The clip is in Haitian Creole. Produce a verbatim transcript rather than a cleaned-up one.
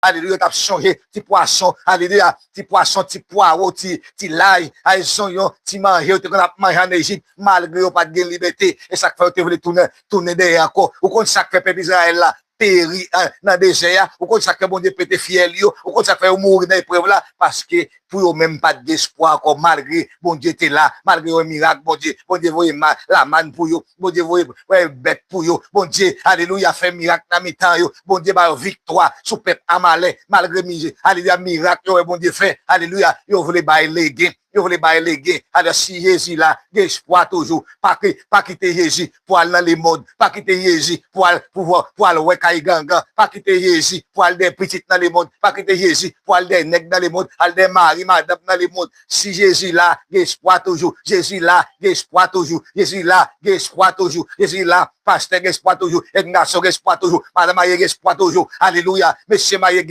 alelouya, yo t ap sonje ti pwason, alelouya, ti pwason, ti pwawo, ti, ti lay, ay zonyon, ti manje yo te konn ap manje ann Ejip, malgre yo pa t gen libète. E sa k fè yo te vle tounen, tounen dèyè ankò. Ou konn sa k fè pèp Izrayèl la peri nan dezè a? Ou konn sa k fè Bondye pete fyèl yo? Ou konn sa k fè yo mouri nan eprèv la? Paske pou yo menm pa t gen espwa ankò, malgre Bondye te la, malgre yo wè mirak Bondye, Bondye voye lamann pou yo, Bondye voye bèt pou yo, Bondye, alelouya, fè mirak nan mitan yo, Bondye ba yo viktwa sou pèp Amalè, malgre, alelouya, mirak yo wè Bondye fè, alelouya, yo vle bay legen. Yo vle bay legen. Alò, si Jezi la, gen espwa toujou. Pa kite Jezi pou al nan lemonn. Pa kite Jezi pou al pou wè kay gangan. Pa kite Jezi pou al dèyè pitit nan lemonn. Pa kite Jezi pou al dèyè nèg nan lemonn, al dèyè mari, madanm nan lemonn. Si Jezi la, gen espwa toujou. Jezi la, gen espwa toujou. Jezi la, gen espwa toujou. Jezi la, pastè, gen espwa toujou. Jèn gason, gen espwa toujou. Madanm marye, gen espwa toujou. Alelouya. Mesye marye,